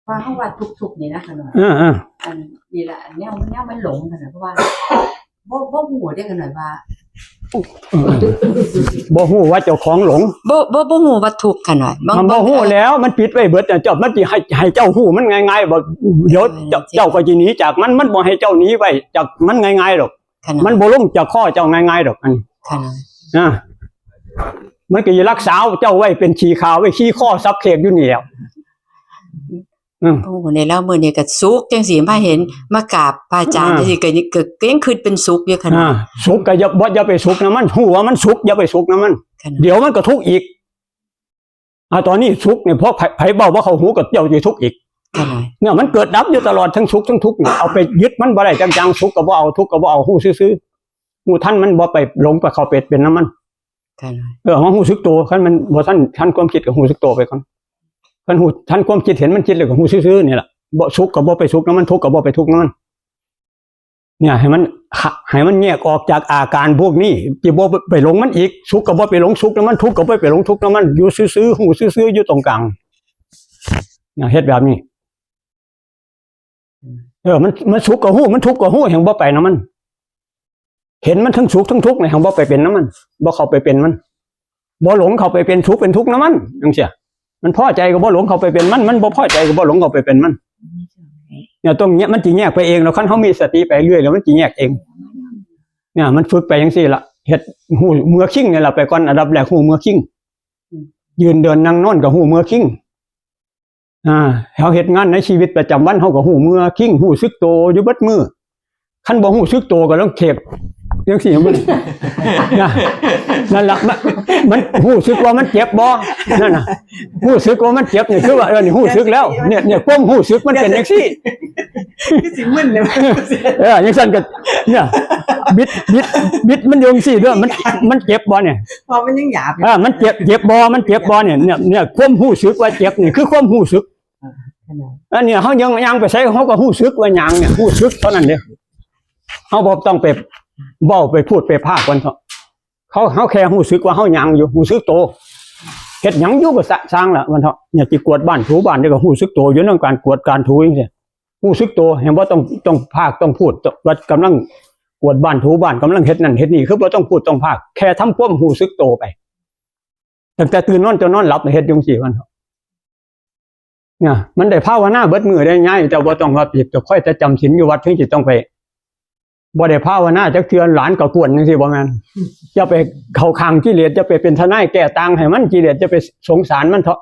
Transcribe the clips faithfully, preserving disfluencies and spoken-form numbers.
ว่าเขาว่าทุกข์ๆนี่นะขนาด เออเออ อันนี่แหละอันแนวมันแนวมันหลงขนาดเพราะว่าบ่บ่ฮู้ได้ขนาดว่า เออบ่ฮู้ว่าเจ้าของหลง บ่บ่บ่ฮู้ว่าทุกข์ขนาดบาง มันบ่ฮู้แล้วมันปิดไว้เบิดน่ะเจ้ามันสิให้ให้เจ้าฮู้มันง่ายๆบ่เดี๋ยวเจ้าเจ้าก็สิหนีจากมันมันบ่ให้เจ้าหนีไปจากมันง่ายๆดอก ขนาด มันบ่ลงจากคอเจ้าง่ายๆดอกอัน ขนาด นะมันก็สิรักษาเจ้าไว้เป็นขี้ข้าไว้ขี้ข้อซับเขกอยู่นี่แหล้ว อืม โอ้ในแล้วมื้อนี้ก็สุขจังซี่มาเห็นมากราบพระอาจารย์ อ่า จังซี่ก็ก็ก็ยังคิดเป็นสุขอยู่ขนา อ่า ด สุขก็อย่าบ่อย่าไปสุขนะมันฮู้ว่ามันสุขอย่าไปสุขนะมัน ขนาด เดี๋ยวมันก็ทุกข์อีกอ่าตอนนี้สุขเนี่ยเพราะไผไผเว้าว่าเขาฮู้กับเจ้าสิทุกข์อีก ขนาด เนี่ยมันเกิดดับอยู่ตลอดทั้งสุขทั้งทุกข์เนี่ยเอาไปยึดมันบ่ได้จังจังสุขก็บ่เอาทุกข์ก็บ่เอาฮู้ซื่อๆฮู้ทันมันบ่ไปหลงไปเข้าไปเป็นนำมัน ขนาด เออมันฮู้สึกตัวคันมันบ่ทันทันความคิดก็ฮู้สึกตัวไปก่อนคันฮู้ทันความคิดเห็นมันคิดแล้วก็ฮู้ซื่อๆนี่แหละบ่สุขก็บ่ไปสุขนำมันทุกข์ก็บ่ไปทุกข์นำมัน เนี่ยให้มันให้มันแยกออกจากอาการพวกนี้สิบ่ไปหลงมันอีกสุขก็บ่ไปหลงสุขนำมันทุกข์ก็บ่ไปหลงทุกข์นำมันอยู่ซื่อๆฮู้ซื่อๆอยู่ตรงกลางเนี่ยเฮ็ดแบบนี้ เออ มันมันสุขก็ฮู้มันทุกข์ก็ฮู้แห่งบ่ไปนำมัน เห็นมันทั้งสุขทั้งทุกข์เนี่ยแห่งบ่ไปเป็นนำมันบ่เข้าไปเป็นมันบ่หลงเข้าไปเป็นสุขเป็นทุกข์นำมันจังซี่มันพอใจก็บ่หลงเข้าไปเป็นมันมันบ่พอใจก็บ่หลงเข้าไปเป็นมัน เนี่ยตรงเนี้ยมันสิแยกไปเองแล้วคันเฮามีสติไปเรื่อยแล้วมันสิแยกเอง เนี่ยมันฝึกไปจังซี่ล่ะเฮ็ดฮู้เมือคิงนี่ล่ะไปก่อนอันดับแรกฮู้เมือคิงยืนเดินนั่งนอนก็ฮู้เมือคิงอ่าเฮาเฮ็ดงานในชีวิตประจำวันเฮาก็ฮู้เมือคิงฮู้สึกโตอยู่เบิดมื้อคันบ่ฮู้สึกโตก็ต้องเข็บจังซี่มันนะนั่นล่ะมันมันฮู้สึกว่ามันเจ็บบ่นั่นน่ะฮู้สึกว่ามันเจ็บนี่คือว่าเออนี่ฮู้สึกแล้วเนี่ยเนี่ยความฮู้สึกมันเป็นจังซี่ คือสิมึนเลย เออยังสั่นก็เนี่ยบิดบิดบิดมันอยจังซี่เด้อมันมันเจ็บบ่เนี่ย เพราะมันยังหยาบอยู่ อ่ามันเจ็บเจ็บบ่มันเจ็บบ่เนี่ยเนี่ยเนี่ยความฮู้สึกว่าเจ็บนี่คือความฮู้สึกอันเนี้ยเฮายังยังไปใช้เฮาก็ฮู้สึกว่าหยังเนี่ยฮู้สึกเท่านั้นเด้อเฮาบ่ต้องไปเว้าไปพูดไปพากมันเถาะเขาเฮาแค่ฮู้สึกว่าเฮาหยังอยู่ฮู้สึกโตเฮ็ดหยังอยู่ก็สะสร้างละมันเถาะเนี่ยสิกวาดบ้านถูบ้านนี่ก็ฮู้สึกโตอยู่นำการกวาดการถูจังซี่ฮู้สึกโตแห่งบ่ต้องต้องพากต้องพูดว่ากำลังกวาดบ้านถูบ้านกำลังเฮ็ดนั่นเฮ็ดนี่คือบ่ต้องพูดต้องพากแค่ทำความฮู้สึกโตไป ตั้งแต่ตื่นนอนจนนอนหลับเฮ็ดอยู่จังซี่มันเถาะเนี่ยมันได้ภาวนาเบิดมื้อได้ง่ายแต่บ่ต้องว่าปิดแต่ค่อยแต่จำศีลอยู่วัดถึงสิต้องไปบ่ได้ภาวนาจักเทื่อหลานก็กวนจังซี่บ่แม่นจะไปเข้าข้างกิเลสจะไปเป็นทนายแก้ต่างให้มันกิเลสจะไปสงสารมันเถาะ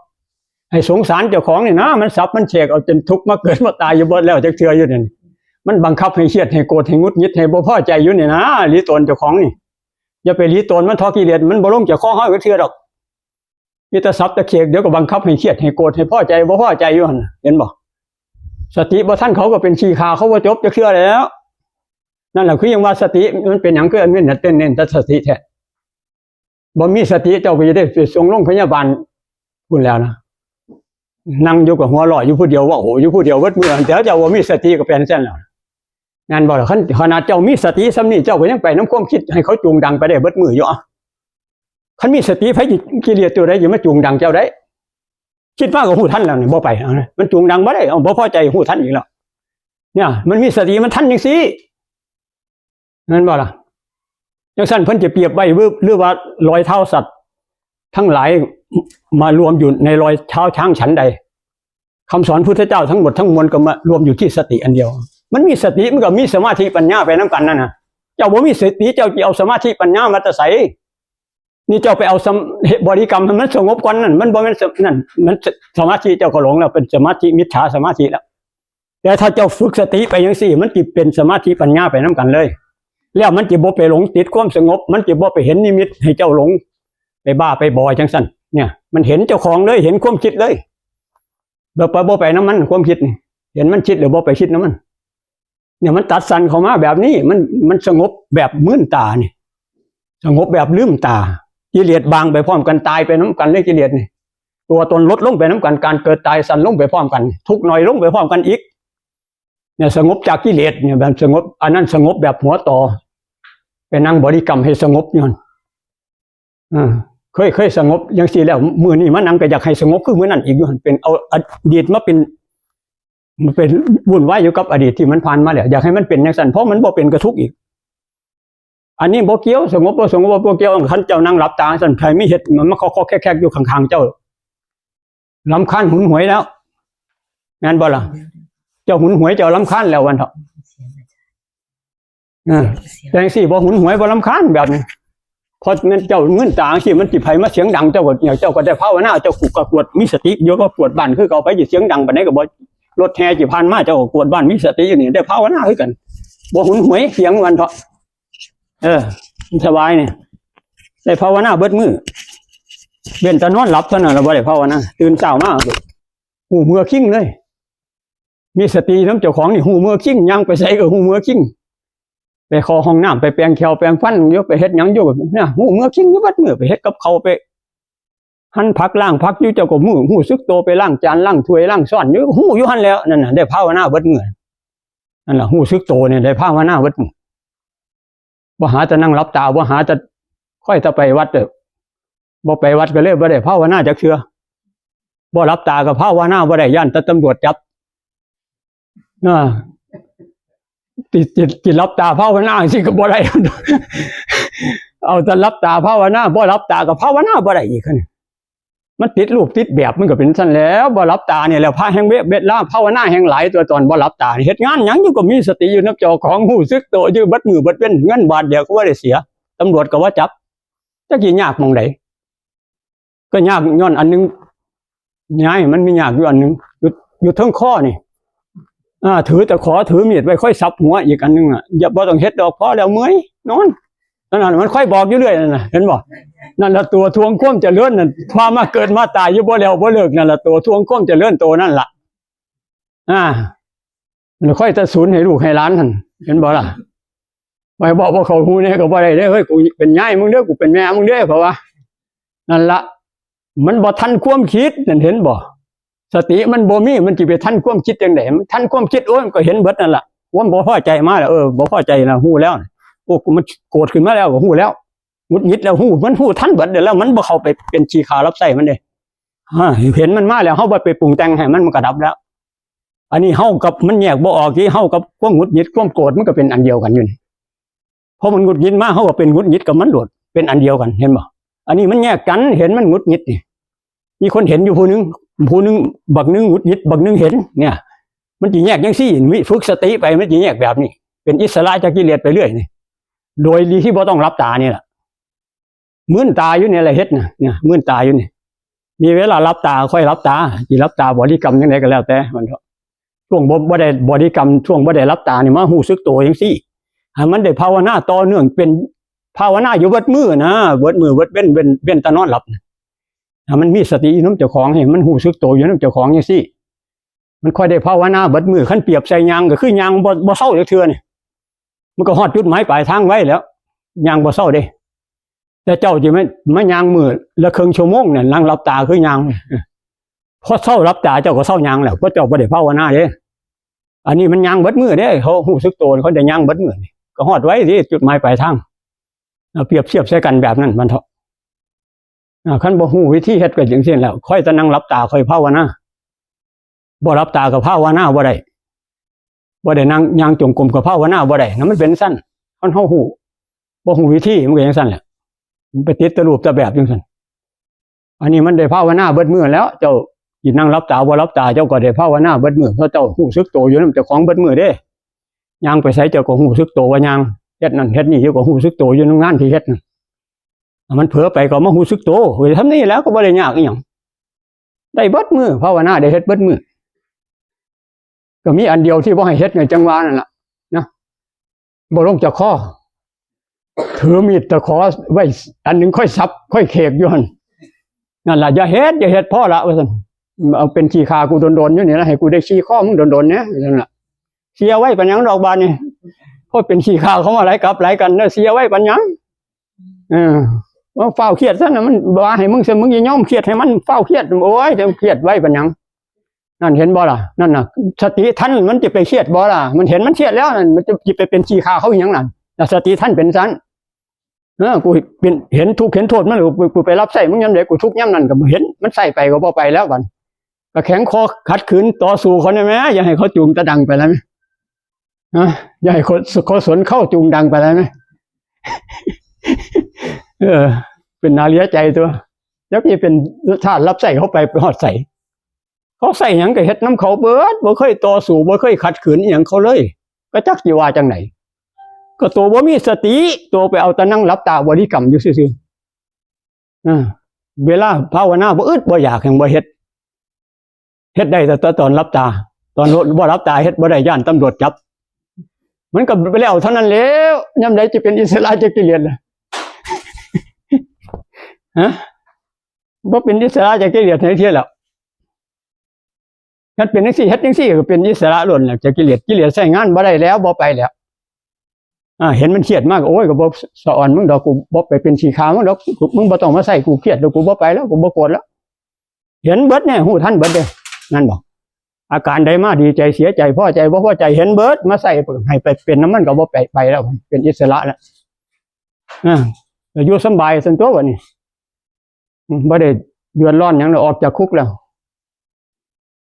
ให้สงสารเจ้าของนี่นะมันสับมันแฉกเอาจนทุกข์มาเกิดมาตายอยู่บ่แล้วจักเทื่ออยู่นี่มันบังคับให้เครียดให้โกรธให้หงุดหงิดให้บ่พอใจอยู่นี่นะหลีตนเจ้าของนี่อย่าไปหลีตนมันเถาะกิเลสมันบ่ลงจากคอเฮาจักเทื่อดอก มีแต่สับแต่เขกเดี๋ยวก็บังคับให้เครียดให้โกรธให้พอใจบ่พอใจอยู่หั่นน่ะเห็นบ่สติบ่ทันเขาก็เป็นขี้ข้าเขาบ่จบจักเทื่อแล้วนั่นแหละคือยังว่าสติมันเป็นหยังคืออันนี้เน้นเน้นแต่สติแท้บ่มีสติเจ้าก็จะได้ไปส่งโรงพยาบาลพุ้นแล้วนะนั่งอยู่กับหัวลอยอยู่ผู้เดียวเว้าอยู่ผู้เดียวเบิดมื้อแต่เจ้าบ่มีสติก็เป็นซั่นแล้วงานบ่ล่ะคันขนาดเจ้ามีสติส่ำนี้เจ้าก็ยังไปนำความคิดให้เขาจูงดังไปได้เบิดมื้ออยู่อะ คันมีสติไผสิกิเลสตัวใดสิมาจูงดังเจ้าได้ คิดว่าก็ฮู้ทันแล้วนี่บ่ไปเอานะมันจูงดังบ่ได้เอาบ่พอใจฮู้ทันอีกแล้วเนี่ยมันมีสติมันทันจังซี่นั่นบ่ล่ะจังซั่นเพิ่นจะเปรียบไว้หรือหรือว่ารอยเท้าสัตว์ ทั้งหลายมารวมอยู่ในรอยเท้าช้างฉันใด คำสอนพุทธเจ้าทั้งหมดทั้งมวลก็มารวมอยู่ที่สติอันเดียว มันมีสติมันก็มีสมาธิปัญญาไปนำกันนั่นน่ะเจ้าบ่มีสติเจ้าจะเอาสมาธิปัญญามาแต่ไส นี่เจ้าไปเอาสมบริกรรมให้มันสงบก่อนนั่นมันบ่แม่นสนั่นมันสมาธิเจ้าก็หลงแล้วเป็นสมาธิมิจฉาสมาธิแล้วแต่ถ้าเจ้าฝึกสติไปจังซี่ มันสิเป็นสมาธิปัญญาไปนำกันเลย แล้วมันสิบ่ไปหลงติดความสงบ มันสิบ่ไปเห็นนิมิตให้เจ้าหลงไปบ้าไปบอจังซั่นเนี่ย มันเห็นเจ้าของเลยเห็นความคิดเลยบ่ไปบ่ไปนำมันความคิดนี่เห็นมันคิดหรือบ่ไปคิดนำมัน เนี่ยมันตัดสั้นเข้ามาแบบนี้มันมันสงบแบบมืนตานี่สงบแบบลืมตากิเลสบางไปพร้อมกันตายไปนำกันเลยกิเลสนี่ตัวตนลดลงไปนำกันการเกิดตายสั้นลงไปพร้อมกัน ทุกข์น้อยลงไปพร้อมกันอีก เนี่ยสงบจากกิเลสเนี่ยแบบสงบอันนั้นสงบแบบหัวต่อไปนั่งบริกรรมให้สงบอยู่หั่น อ่าเคยเคยสงบจังซี่แล้วมื้อนี้มานั่งก็อยากให้สงบคือมื้อนั้นอีกอยู่หั่นเป็นเอาอดีตมาเป็น มันเป็นวุ่นวายอยู่กับอดีตที่มันผ่านมาแล้ว อยากให้มันเป็นจังซั่น เพราะมันบ่เป็นกระทุกข์อีก อันนี้บ่เกี่ยว สงบบ่สงบบ่เกี่ยว คันเจ้านั่งหลับตาซั่น ใครมีเฮ็ดมันมาเคาะๆแคะๆอยู่ข้างๆเจ้า รำคาญหนหวยแล้ว แม่นบ่ล่ะ เจ้าหนหวย เจ้ารำคาญแล้ววันเถาะ เออ แต่จังซี่บ่หนหวย บ่รำคาญแบบนี้ เพราะแม่นเจ้าเงินตาจังซี่ มันสิไผมาเสียงดัง เจ้าก็ เจ้าก็ได้ภาวนา เจ้าก็กวด มีสติอยู่ ก็กวดบ้านคือเก่า ไปสิเสียงดังปานใดก็บ่ รถแห่สิผ่านมา เจ้าก็กวดบ้าน มีสติอยู่นี่ ได้ภาวนาคือกัน บ่หนหวยเสียงวันเถาะ เออ สบายนี่ ได้ภาวนาเบิดมื้อ เว้นแต่นอนหลับเท่านั้นล่ะ บ่ได้ภาวนา ตื่นเช้ามา ฮู้เมือคิงเลย มีสตินำเจ้าของนี่ ฮู้เมือคิง ย่างไปไสก็ฮู้เมือคิง ไปเข้าห้องน้ำ ไปแปรงแข้วแปรงฟันอยู่ ไปเฮ็ดหยังอยู่ นะ ฮู้เมือคิงอยู่เบิดมื้อ ไปเฮ็ดกับข้าว ไปหั่นผักล้างผักอยู่ เจ้าก็ฮู้ ฮู้สึกตัว ไปล้างจานล้างถ้วยล้างช้อนอยู่ ฮู้อยู่หั่นแหล้ว นั่นน่ะ ได้ภาวนาเบิดมื้อ นั่นล่ะ ฮู้สึกตัวนี่ ได้ภาวนาเบิดมื้อ บ่หาแต่นั่งหลับตา บ่หาแต่ ค่อยแต่ไปวัดเด้อ บ่ไปวัดก็เลยบ่ได้ภาวนาจักเทื่อ บ่หลับตาก็ภาวนาบ่ได้ ย้านแต่ตำรวจจับ อ่า สิ สิ สิหลับตาภาวนาจังซี้ก็บ่ได้ เอาแต่หลับตาภาวนา บ่หลับตาก็ภาวนาบ่ได้อีกคัน มันติดรูปติดแบบ มันก็เป็นซั่นแหล้ว บ่หลับตานี่แหละ พระแฮ่งเว เวลาภาวนาแฮ่งหลายตัว ตอนบ่หลับตานี่ เฮ็ดงานหยังอยู่ก็มีสติอยู่นำเจ้าของ ฮู้สึกตัวอยู่เบิดมื้อเบิดเว็น เงินบาทเดียวก็บ่ได้เสีย ตำรวจก็บ่จับ จักสิยากหม่องใด ก็ยากย้อนอันหนึ่ง ยาย มันมียากอยู่อันหนึ่ง อยู่ อยู่เทิงคอนี่ อ่า ถือตะขอ ถือมีดไว้ ค่อยสับหัวอีกอันหนึ่งอ่ะ อย่า บ่ต้องเฮ็ดดอก พอแล้ว เมื่อย นอน นั่นน่ะ มันค่อยบอกอยู่เรื่อยนั่นน่ะ เห็นบ่ นั่นล่ะ ตัวทวงความเจริญนั่น พามาเกิดมาตายอยู่บ่แล้วบ่เลิก นั่นล่ะ ตัวทวงความเจริญ ตัวนั่นล่ะ อ่า มันค่อยแต่สูนให้ลูกให้หลานหั่น เห็นบ่ล่ะ ไปบอกว่าเขาฮู้แน่ก็บ่ได้เด้อ เฮ้ย กูเป็นยายมึงเด้อ กูเป็นแม่มึงเด้อ เพราะว่า นั่นละ มันบ่ทันความคิดนั่น เห็นบ่ สติมันบ่มี มันสิไปทันความคิดจังได๋ มันทันความคิด โอ้ย มันก็เห็นเบิดนั่นล่ะ ความบ่พอใจมาแล้ว เออ บ่พอใจแล้ว ฮู้แล้ว โอ้ มันโกรธขึ้นมาแล้ว ก็ฮู้แล้ว หงุดหงิดแล้ว ฮู้ มันฮู้ทันเบิดแล้ว มันบ่เข้าไปเป็นขี้ข้ารับใช้มันเด้ อ่า เห็นมันมาแล้ว เฮาบ่ไปปรุงแต่งให้มัน มันก็ดับแล้ว อันนี้เฮากับมันแยกบ่ออก ที่เฮากับความหงุดหงิด ความโกรธ มันก็เป็นอันเดียวกันอยู่นี่ พอมันหงุดหงิดมา เฮาก็เป็นหงุดหงิดกับมันโลด เป็นอันเดียวกัน เห็นบ่ อันนี้มันแยกกัน เห็นมันหงุดหงิดนี่ มีคนเห็นอยู่ผู้หนึ่ง ผู้หนึ่ง บักหนึ่งหงุดหงิด บักหนึ่งเห็น เนี่ย มันสิแยกจังซี่ มี ฝึกสติไป มันสิแยกแบบนี้ เป็นอิสระจากกิเลสไปเรื่อยนี่ โดยที่บ่ต้องหลับตานี่ล่ะ มืนตาอยู่นี่แหละเฮ็ดน่ะ เนี่ย มืนตาอยู่นี่ มีเวลาหลับตาค่อยหลับตา สิหลับตาบริกรรมจังได๋ก็แล้วแต่มันเถาะ ช่วงบ่ บ่ได้บริกรรม ช่วงบ่ได้หลับตานี่มาฮู้สึกตัวจังซี่ ให้มันได้ภาวนาต่อเนื่อง เป็นภาวนาอยู่เบิดมื้อนะ เบิดมื้อเบิดเว็น เว็น เว็นแต่นอนหลับน่ะ ให้มันมีสติอยู่นำเจ้าของ ให้มันฮู้สึกตัวอยู่นำเจ้าของจังซี่ มันค่อยได้ภาวนาเบิดมื้อ คันเปรียบใส่ย่างก็คือย่างบ่ บ่เซาจักเทื่อนี่ มันก็ฮอดจุดหมายปลายทางไวแล้ว ย่างบ่เซาเด้ แต่เจ้าสิมา มาย่างมื้อละครึ่งชั่วโมงนั่น นั่งหลับตาคือย่าง พอเซาหลับตาเจ้าก็เซาย่างแล้ว เพราะเจ้าบ่ได้ภาวนาเด้ อันนี้มันย่างเบิดมื้อเด้ เขาฮู้สึกตัว เขาได้ย่างเบิดมื้อนี่ ก็ฮอดไวเด้ จุดหมายปลายทาง เอาเปรียบเทียบใส่กันแบบนั้นมันเถาะ อ่า คันบ่ฮู้วิธีเฮ็ดก็จังซี่แหล้ว ค่อยแต่นั่งหลับตาค่อยภาวนา บ่หลับตาก็ภาวนาบ่ได้ บ่ได้นั่งย่างจงกรมก็ภาวนาบ่ได้นะ มันเป็นซั่น คันเฮาฮู้ บ่ฮู้วิธีมันก็จังซั่นแหละ มันไปติดแต่รูปแต่แบบจังซั่น อันนี้มันได้ภาวนาเบิดมื้อแล้ว เจ้าสินั่งหลับตาบ่หลับตา เจ้าก็ได้ภาวนาเบิดมื้อ เพราะเจ้าฮู้สึกตัวอยู่นำเจ้าของเบิดมื้อเด้ ย่างไปไสเจ้าก็ฮู้สึกตัวว่าย่าง เฮ็ดนั่นเฮ็ดนี่เจ้าก็ฮู้สึกตัวอยู่นำงานที่เฮ็ดนั่น มันเผลอไปก็มาฮู้สึกตัว เฮ้ย ทำนี่แล้วก็บ่ได้ยากอีหยัง ได้เบิดมื้อ ภาวนาได้เฮ็ดเบิดมื้อ ก็มีอันเดียวที่บ่ให้เฮ็ดไง จังหวะนั่นล่ะนะ บ่ลงจากคอ ถือมีดตะขอไว้อันหนึ่งค่อยสับ ค่อยเขกอยู่หั่น นั่นล่ะ อย่าเฮ็ด อย่าเฮ็ด พอละ ว่าซั่น เอาเป็นขี้ข้ากูโดนๆอยู่นี่นะ ให้กูได้ขี้คอมึงโดนๆเนี่ย นั่นล่ะ เสียไว้ปานหยังดอกบาดนี่ พอเป็นขี้ข้าเขามาหลายกับหลายกันเด้อ เสียไว้ปานหยัง เออ ว่าฟ้าวเครียดซะนะ มันว่าให้มึงซะ มึงอย่ายอมเครียดให้มัน ฟ้าวเครียด โอ้ย จะเครียดไว้ปานหยัง นั่นเห็นบ่ล่ะ นั่นน่ะ สติทันมันจะไปเครียดบ่ล่ะ มันเห็นมันเครียดแล้วนั่น มันจะ จะไปเป็นขี้ข้าเขาอีหยังนั่น น่ะ สติทันเป็นซั่น เออ กูเป็น เห็นทุกข์เห็นโทษมัน กู กูไปรับใช้มึงยามใด กูทุกข์ยามนั้นก็บ่เห็น มันใช้ไปก็บ่ไปแล้วบัด ก็แข็งคอขัดขืนต่อสู้เขาได้ไหม อย่าให้เขาจูงตะดังไปแล้วไหม ฮะ อย่าให้เขาเขาสนเข้าจูงดังไปแล้วไหม เออ เป็นนาเลียใจตัว แล้วนี่เป็นทาสรับใช้เขาไป ไปฮอดใส เขาใส่หยังก็เฮ็ดนำเขาเบิด บ่เคยต่อสู้ บ่เคยขัดขืนอิหยังเขาเลย ก็จักสิว่าจังได๋ ก็ตัวบ่มีสติ ตัวไปเอาแต่นั่งหลับตาบริกรรมอยู่ซื่อๆ อ่า เวลาภาวนาบ่อึดบ่อยาก แฮ่งบ่เฮ็ด เฮ็ดได้แต่ตอนหลับตา ตอนบ่หลับตาเฮ็ดบ่ได้ ย้านตำรวจจับ มันก็ไปแล้วเท่านั้นแหล้ว ยามใดจะเป็นอิสระจากกิเลสล่ะ ฮะ บ่เป็นอิสระจากกิเลสจักเทื่อแล้ว คันเป็นจังซี่ เฮ็ดจังซี่ก็เป็นอิสระล้วนแล้วจากกิเลส กิเลสใช้งานบ่ได้แล้ว บ่ไปแล้ว อ่า เห็นมันเครียดมาก โอ้ย ก็บ่สะออนมึงดอก กูบ่ไปเป็นขี้ข้ามึงดอก กู มึงบ่ต้องมาใส่กู เครียดแล้ว กูบ่ไปแล้ว กูบ่โกรธแล้ว เห็นเบิดเนี่ย ฮู้ทันเบิดเด้ นั่นบ่ อาการใดมา ดีใจ เสียใจ พอใจ บ่พอใจ เห็นเบิด มาใส่ให้ไปเป็นนำมันก็บ่ไป ไปแล้ว เป็นอิสระแล้ว อ่า ก็อยู่สำบายซั่นตัวบัดนี้ อืม บ่ได้เดือดร้อนหยังแล้ว ออกจากคุกแล้ว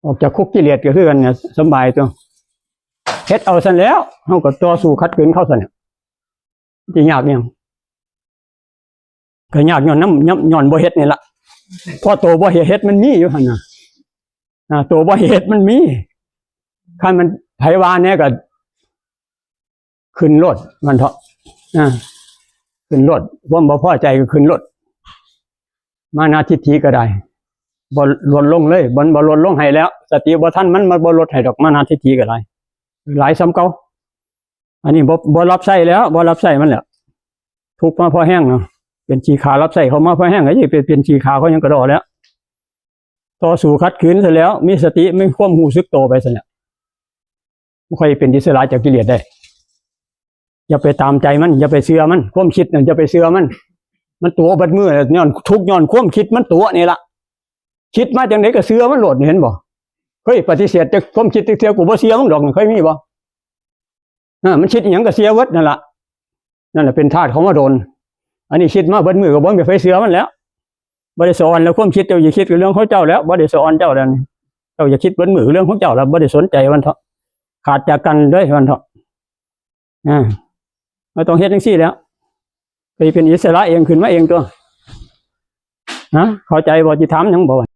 ออกจากคุกกิเลสก็คือกันเนี่ย สำบายตัว เฮ็ดเอาซั่นแหล้ว เฮาก็ต่อสู้ขัดขืนเขาซั่นน่ะ สิยากหยัง ก็ยากย้อนนำ ย้อน ย้อนบ่เฮ็ดนี่ล่ะ เพราะตัวบ่เฮ็ด เฮ็ดมันมีอยู่หั่นน่ะ อ่า ตัวบ่เฮ็ดมันมี คันมันไผว่าแหน่ก็ ขึ้นโลด มันเถาะ อ่า ขึ้นโลด ความบ่พอใจก็ขึ้นโลด มานะทิฏฐิก็ได้ บ่ลดลงเลย มันบ่ลดลงให้แล้ว สติบ่ทัน มัน มันบ่ลดให้ดอก มานะทิฏฐิก็ได้ หลายส่ำเก่า อันนี้บ่ บ่รับใช้แล้ว บ่รับใช้มันแล้ว ทุกข์มาพอแฮงเนาะ เป็นขี้ข้ารับใช้เขามาพอแฮง ก็สิไปเป็นขี้ข้าเขาหยังกะด้อแล้ว ต่อสู้ขัดขืนซะแล้ว มีสติ มีความรู้สึกตัวไปซะแล้ว บ่ค่อยเป็นอิสระจากกิเลสได้ อย่าไปตามใจมัน อย่าไปเชื่อมัน ความคิดน่ะอย่าไปเชื่อมัน มันตั๋วเบิดมื้อ ย้อนทุกข์ย้อนความคิดมันตั๋วนี่ล่ะ คิดมาจังได๋ก็เชื่อมันโลด เห็นบ่ เฮ้ย ปฏิเสธจากความคิดจักเทื่อ กูบ่เชื่อมึงดอก เคยมีบ่ อ่า มันคิดอิหยังก็เชื่อเบิดนั่นล่ะ นั่นแหละเป็นทาสของมาโดน อันนี้คิดมาเบิดมื้อก็บ่มีไผเชื่อมันแล้ว บ่ได้สอนแล้ว ความคิดเจ้าอย่าคิดกับเรื่องของเจ้าแล้ว บ่ได้สอนเจ้าแล้วนี่ เจ้าอย่าคิดเบิดมื้อเรื่องของเจ้าแล้ว บ่ได้สนใจมันเถาะ ขาดจากกันเด้อมันเถาะ อ่า บ่ต้องเฮ็ดจังซี่แล้ว ไปเป็นอิสระเอง ขึ้นมาเองตัว ฮะ เข้าใจบ่ สิถามหยังบ่